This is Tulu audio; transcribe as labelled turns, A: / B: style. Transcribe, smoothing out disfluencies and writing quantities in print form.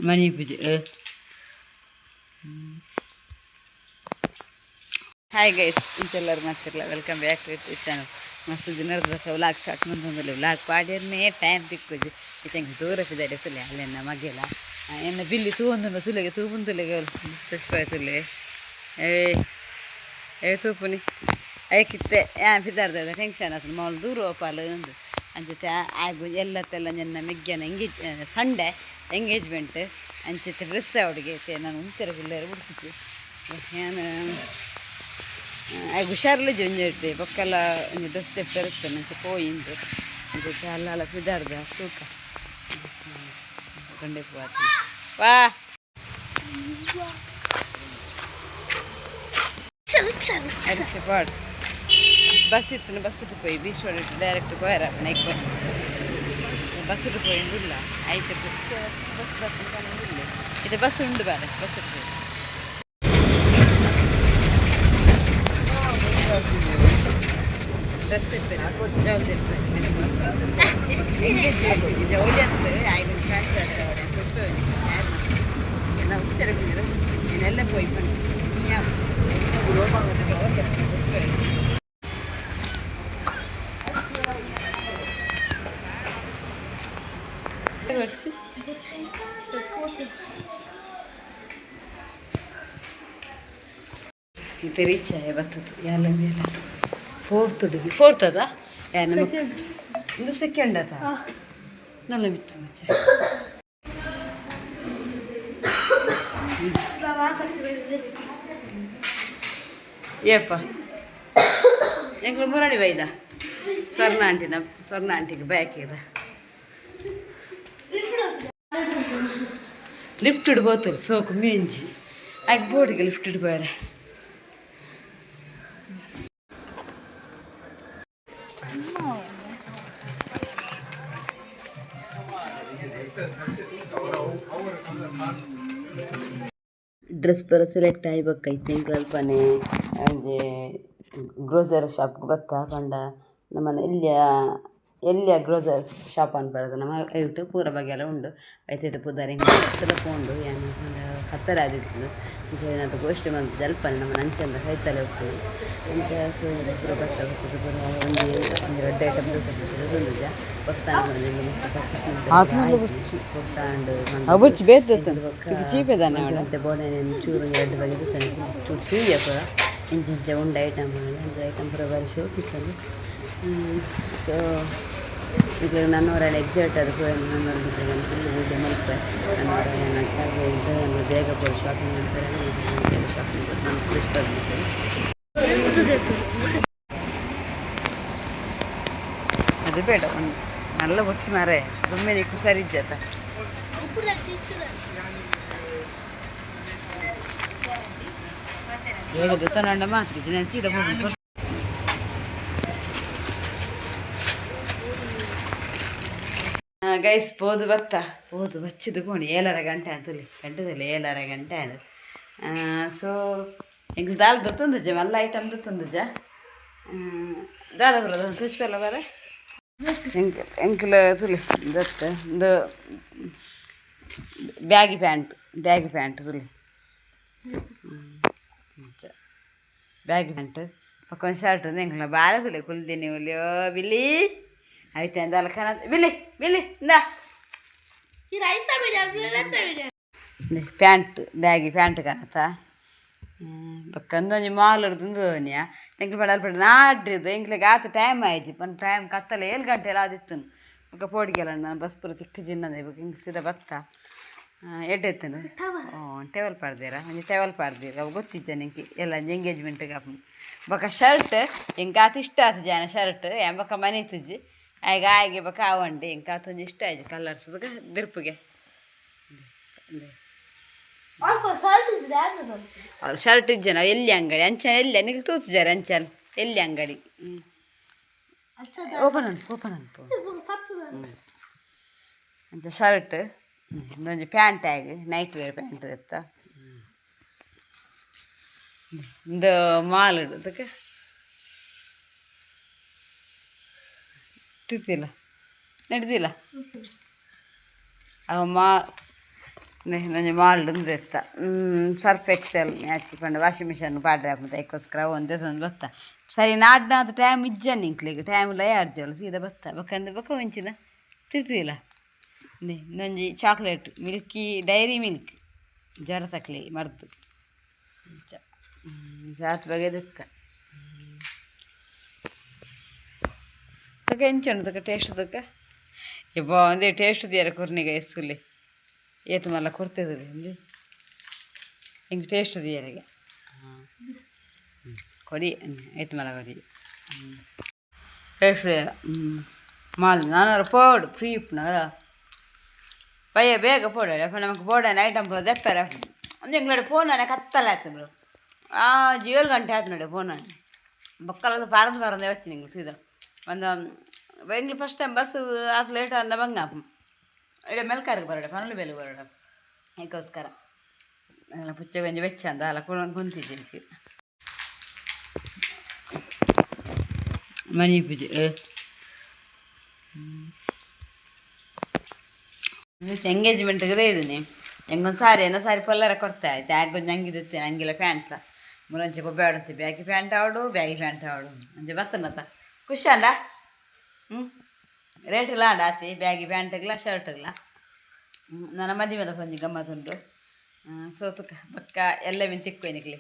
A: ಮನಿ ಪೂಜೆ. ಹಾಯ್ ಗೈಸ್, ಇಂತೆಲ್ಲರೂ ಮಾಡ್ತಿರಲ್ಲ, welcome back to YouTube channel. ಮಸ್ತ್ ದಿನದ ವ್ಲಾಗ್ ಸ್ಟಾರ್ಟ್ ಮಂತೊಂದುಲ್ಲೆ. ವ್ಲಾಗ್ ಪಾಡ್ಯರ್ನೇ ಟೈಮ್ ತಿಕ್ಕುಜಿ. ಇತ್ತೆ ದೂರ ಪಿದಾಡೆ ತುಲೆ ಅಲ್ಲೆನ್ನ ಮಗೆಲ ಎನ್ನ ಬಿಲ್ಲಿ ತೂವೊಂದುಂಡು. ತುಲೆಗೆ ತೂಪುಂತುಲೆಗೆ ತುಲೆ ಏ ಏ ತೂಪುನಿ ಐಕಿತ್ತೆ. ಯಾನ್ ಪಿದಾರ್ದ ಟೆನ್ಷನ್ ಆತುಂಡು, ಮೌಲು ದೂರ ಪೋಪಾಲ್ ಅಂದು. ಅಂಚತೆ ಆಗ್ ಎಲ್ಲತ್ತೆಲ್ಲ ನಿನ್ನ ಮೆಗ್ಯನ ಎಂಗೇಜ್, ಸಂಡೆ ಎಂಗೇಜ್ಮೆಂಟ್. ಅಂಚತೆ ಡ್ರೆಸ್ ಅವಡಿಗೆ ಐತೆ. ನಾನು ಉಂತೆರೆ ಕುಲ್ಲೆರೆ ಬುಡ್ಪುಜಿ. ಯಾನ್ ಆಯ್ಗ್ ಹುಷಾರಿಲ್ಲ ಒಂಜಿ ಬೊಕ್ಕಲ ಒಂಜಿ ಡ್ರೆಸ್ ದೆಪ್ಪೆರೆ ಇತ್ತು. ಅಂಚ ಪೋಯಿಂದು ಅಂಚ ಅಲ್ಲ ಅಲ್ಲ ಪಿದಾರ್ದ ತೂಕ ಗಂಡೆ ಪೋತು ವಾ. ರಿಕ್ಷಾ ಪಾಡ್ ಬಸ್ ಇತ್ತು. ಬಸ್ ಪೋಯಿ ಬೀಚ್ ರೋಡ್ ಡೈರೆಕ್ಟ್ ಪೋಯರ ನೈಕ್ ಬಸ್ ಪೋಯಿಂದಿಲ್ಲ. ಆಯ್ತು, ಬಸ್ ಬರ್ತಂತ ಇದು ಬಸ್ ಉಂಡು ಬಾರೆ ಬಸ್ ಪೋಯಿ. ಡ್ರೆಸ್ ತೆಪ್ಪೆರೆ ಜೌಲ್ ತೆಪ್ಪೆರೆ ಎಂಗೇಜ್ಮೆಂಟ್ ಜೌಲಿ ಅಂತ ಆಯ್ತು. ಫ್ಯಾನ್ಸ್ ಪುಷ್ಪ ಶೇರ್ ಏನ ಉತ್ತರ ಏನೆಲ್ಲ ಪೋಯಿ ಪಂಡ ನೀ. ಓಕೆ, ಪುಷ್ಪ. ಇದು ರೀಚ್ ಆಯ ಬರ್ತದೆ ಎಲ್ಲ ಮೇಲೆ. ಫೋರ್ತ್ ಹುಡುಗಿ, ಫೋರ್ತ್ ಅದ. ಇದು ಸೆಕೆಂಡ್ ಅದ. ನಲ್ಲ ಬಿತ್ತು ಮಚ್ಚ. ಏಪ್ಪ ಎಂಕ್ಲು ಮುರಾಣಿ ಬೈದ ಸ್ವರ್ಣ ಆಂಟಿನ, ಸ್ವರ್ಣ ಆಂಟಿಗೆ ಬ್ಯಾಕ್ ಇದೆ. ಲಿಫ್ಟ್ ಇಡ್ಬೋತಲ್ಲ ಸೋಕು ಮೇಂಜಿ ಆಗ ಬೋರ್ಡಿಗೆ ಲಿಫ್ಟ್ ಇಡ್ಬೋರೆ. ಡ್ರೆಸ್ ಪೂರ ಸೆಲೆಕ್ಟ್ ಆಯಿ ಬೊಕ್ಕ ಇತ್ತೆ ಎಂಕ್ಲ ಅಲ್ಪನೆ ಒಂಜಿ ಗ್ರೋಸರಿ ಶಾಪ್ಗೆ ಬತ್ತ. ಪಂಡ ನಮ್ಮನೆ ಎಲ್ಯ ಎಲ್ಯ ಗ್ರೋಸರಿ ಶಾಪ್ ಅನ್ಪರದ ನಮ್ಮ ಐಟ್ ಪೂರ ಬಗೆಲ ಉಂಡು. ಐತೆ ಪುದರ್ ಎಂಕ್ ಪೋಂಡು. ಯಾನ್ ಪಂಡ ಕತ್ತಲೆ ಆದಿತ್ತುಂಡು. ಇಂಚ ಏನಾದ್ರು ಗೋಷ್ಠಿ ಮಲ್ತ್ ಅಲ್ಪನೆ ನಮ್ಮ ಅಂಚಂದ ಕೈತಲೆ ಉಪ್ಪು ಇಂಚ. ಸೊ ಪೂರ ಬತ್ತ ಬತ್ತದ ಪೂರ ಒಂಜಿ ಒಂಜಿ ರಡ್ಡ್ ಐಟಮ್ ದೆತೊಂದುಜ ಪೊರ್ತಾಂಡ್ ಪೊರ್ತಾಂಡ್.
B: ಅವು ಬೊರ್ಚಿ ಬೇತೆ ಚೀಪೆ ದಾನೆ.
A: ಮತ್ತೆ ಬೋಡೆ ಚೂರು ಒಂಜಿ ರಡ್ಡ್ ಬಗೆ ದೆತೊಂದು ಚೂರು ತೂಯ ಪೂರ ಇಂಚ ಇಂಚ ಉಂಡು ಐಟಮ್. ಅಂಚ ಐಟಮ್ ಪೂರ ಬಾರಿ ಶೋಕು ಇತ್ತುಂಡು. ಸೊ ಈಗ ನನ್ನವರೆಲ್ಲ ಎಕ್ಸೈಟ್ ಅದು. ನನ್ನ ಫುಲ್ ವೀಡಿಯೋ ಮಲ್ಪೆ. ನನ್ನವರ ಬೇಗ ಪೋದು ಶಾಪಿಂಗ್ ಮಾಡ್ತಾರೆ. ಶಾಪಿಂಗ್ ನಾನು ಕೃಷ್ಣ.
B: ಅದು ಬೇಡ, ಒಂದು നല്ല ಬೊಚ್ಚು ಮಾರೆ ದುಮ್ಮೆ ಸರಿ ಇಜ್ಜತ. ಬೇಗ ದೆತ್ತೊಂಡ ಮಾತ್ರ ನಾನು ಸೀದಾ ಹೋಗಿ. ಗೈಸ್, ಪೋದು ಬತ್ತ, ಪೋದು ಬಚ್ಚಿದು ಪೋಣಿ ಏಳರ ಗಂಟೆ ಅಂತಲ್ಲಿ ಗಂಟೆದಲ್ಲಿ ಏಳರ ಗಂಟೆ ಆಂಡ್. ಸೊ ಎಂಕ್ಲು ದಾಲ್ ದತ್ತೊಂದುಜ ಮಲ್ಲ ಐಟಮ್ ದತ್ತೊಂದುಜ ದಾದ ಬರೋದು ತುಚ್ಪೆಲ್ಲ ಬರ. ಎಂಕ್ ಎಂಕ್ಲ ತುಲಿ ದತ್ತ ಇಂದು ಬ್ಯಾಗಿ ಪ್ಯಾಂಟ್, ಬ್ಯಾಗಿ ಪ್ಯಾಂಟ್ ತುಲಿ. ಬ್ಯಾಗಿ ಪ್ಯಾಂಟ್ ಪಕ್ಕ ಶರ್ಟ್. ಎಂಕ್ಲ ಬಾಳೆ ತುಲೆ ಕುಲ್ದಿನಿ ಒಲಿಯೋ ಬಿಲ್ಲಿ ಐತೆ ಅಂದಲ್ಲ ಕನ ಬಿಲ್ಲಿ ಬಿಲ್ಲಿ ಇಂದಾ ಪ್ಯಾಂಟ್, ಬ್ಯಾಗಿ ಪ್ಯಾಂಟ್ ಕನತ. ಬೊಕ್ಕ ಒಂದೊಂಜಿ ಮಾಲ್ ಉಂದು ಎಂಕ್ಲು ಪಂಡ ಅಲ್ಪ ನಾಡ್ರಿದು ಎಂಕ್ಲೆಗ್ ಆತ್ ಟೈಮ್ ಆಯ್ಜಿ ಪಂಡ ಟೈಮ್ ಕತ್ತಲೆ ಏಳು ಗಂಟೆ ಎಲ್ಲ ಆದಿತ್ತು. ಬೊಕ್ಕ ಪೋಡಿಗೆಲ್ಲ ನಾನು ಬಸ್ ಪೂರ ತಿಕ್ಕು ಜಿನ್ನಂದೆ. ಬೊಕ್ಕ ಎಂಕ್ ಸೀದಾ ಬತ್ತ ಎಡ್ಡೆ ಇತ್ತುಂಡು. ಓ ಟೇಬಲ್ ಪಾಡ್ದೇರ, ಒಂಜಿ ಟೇಬಲ್ ಪಾಡ್ದೀರ. ಅವು ಗೊತ್ತಿಜ್ಜ ನಿಂಗೆ ಎಲ್ಲ ಎಂಗೇಜ್ಮೆಂಟ್ಗೆ ಆಪುಂಡು. ಬೊಕ್ಕ ಶರ್ಟ್ ಎಂಕ್ ಆತ್ ಇಷ್ಟ ಆತು ಜಾನ ಶರ್ಟ್ ಯಾನ್ ಬೊಕ್ಕ ಮನೆ ಇತ್ತಿಜ್ಜಿ ಆಯ್ಗ ಆಯ್ಗೆ ಬೊಕ್ಕ ಆವಂಡಿ. ಎಂಕ್ ಆತೊಂಜಿ ಇಷ್ಟ ಆಯ್ಜಿ ಕಲರ್ಸ್ ಬಿರ್ಪುಗೆ. ಅವ್ರು ಶರ್ಟ್ ಇಜ್ಜನ ಎಲ್ಲಿ ಅಂಗಡಿ ಅಂಚನ ಎಲ್ಲಿ ನಿಂಗೆ ತೂತುಜಾರ ಅಂಚನ್ ಎಲ್ಲಿ ಅಂಗಡಿ ಓಪನ್ ಅನ್ಪು, ಓಪನ್ ಅನ್ಪು. ಅಂಚ ಶರ್ಟ್, ಇಂದೊಂಜಿ ಪ್ಯಾಂಟ್ ಆಗ್ ನೈಟ್ ವೇರ್ ಪ್ಯಾಂಟ್ ಇತ್ತ. ಇಂದು ಮಾಲ್ ಇದಕ್ಕೆ ತಿತ್ತಿಲ್ಲ ನಡೆದಿಲ್ಲ. ಅವು ಮಾ ನಂಜಿ ಮಾಲ್ಡ್ ಎತ್ತ ಸರ್ಫ್ ಎಕ್ಸೆಲ್ ಮ್ಯಾಚ್ ಪಂಡ ವಾಷಿಂಗ್ ಮಿಷನ್ ಪಾಡ್ರೆ ಆಪುಂಡು ಐಕೋಸ್ಕರ ಒಂದೇ ಒಂದು ಬತ್ತ. ಸರಿ ನಾಡ್ನಾದ ಟೈಮ್ ಇಜ್ಜನ್ ಇಂಕ್ಲೆಗ್ ಟೈಮ್ ಲಯ ಅರ್ಜಲ್ಲ ಸೀದಾ ಬತ್ತ. ಬೊಕ್ಕಂದು ಬೊಕ್ಕ ಒಂಚಿನ ತಿರ್ತಿಲ್ಲ ನಂಜಿ ಚಾಕ್ಲೇಟ್ ಮಿಲ್ಕಿ ಡೈರಿ ಮಿಲ್ಕ್ ಜ್ವರ ತಕ್ಲಿ ಮರ್ದು ಇಂಚ ಜಾತ್ ಬಗೆದಿತ್ತ ತಕ ಎಂಚ ತಕ ಟೇಸ್ಟ್ ತಕ ಇಬ್ಬ ಒಂದೇ ಟೇಸ್ಟ್ ದಿಯರ ಕೊರ್ನಿಗ ಎಸ್ತುಲೆ ಏತ್ ಮಲ್ಲ ಕೊರ್ತೆದುಲೆ ಒಂಜಿ ಇಂಕ್ ಟೇಸ್ಟ್ ದಿಯರೆಗೆ ಕೊಡಿ ಏತ್ ಮಲ್ಲ ಕೊಡಿ ಟೇಸ್ಟ್ ಮಾಲ್ ನಾನು ಪೋಡು ಫ್ರೀ ಉಪ್ಪುನಗ ಬಯ್ಯ ಬೇಗ ಪೋಡು ಅಪ್ಪ ನಮಕ್ ಬೋಡಾನ ಐಟಮ್ ಪೂರ ದೆಪ್ಪರೆ ಒಂದು ಎಂಗ್ಲಡೆ ಫೋನ್ ಕತ್ತಲ ಆಯ್ತುಂಡು ಆ 7 ಗಂಟೆ ಆಯ್ತು ನೋಡಿ ಫೋನ್ ಬೊಕ್ಕಲದ ಪಾರಂದು ಪಾರಂದು ಯಾವತ್ತಿ ನಿಂಗೆ ಸೀದಾ ಒಂದು ಎಂಗ್ಲು ಫಸ್ಟ್ ಟೈಮ್ ಬಸ್ ಆತ್ ಲೇಟ್ ಆಂಡ ಬಂಗ ಇಡೆ ಮೆಲ್ಕಾರಿಗೆ ಬರೋಡ ಪನಲು ಬೇಲು ಬರೋಡ ಅದಕ್ಕೋಸ್ಕರ ಪುಚ್ಚೆ ಕೊಂಚ ಬೆಚ್ಚ ಅಂದ ಅಲ್ಲ ಕುಂತಿದ್ದೆ ಮನಿ ಪೂಜೆ ಎಂಗೇಜ್ಮೆಂಟ್ಗೆ ಇದೀನಿ ಎಂಗೊಂದು ಸಾರಿ ಏನೋ ಸಾರಿ ಪೊಲ್ಲರ ಕೊಡ್ತಾ ಆಯ್ತು ಆಗೊಂಜಿ ಅಂಗಿದಿತ್ತೆ ಅಂಗಿಲ ಪ್ಯಾಂಟ್ಲ ಮುರಂಚಿ ಬೇಡಂತೆ ಬ್ಯಾಗಿ ಪ್ಯಾಂಟ್ ಆವಡು ಬ್ಯಾಗಿ ಪ್ಯಾಂಟ್ ಆವಡು ಅಂಚೆ ಬತ್ತನತ ಖುಷಿ ಅಂಡ ಹ್ಞೂ ರೇಟ್ ಇಲ್ಲ ಅಂಡ ಆತಿ ಬ್ಯಾಗಿ ಪ್ಯಾಂಟ್ಗ್ಲ ಶರ್ಟ್ಗ್ಲ ನನ್ನ ಮದಿಮೆದ ಒಂಜಿ ಗಮ್ಮತ್ತುಂಡು ಸೋತುಕ ಬಕ್ಕ ಎಲ್ಲ ಮೀನು ತಿಕ್ಕು ಎನಿಕ್ಲಿ.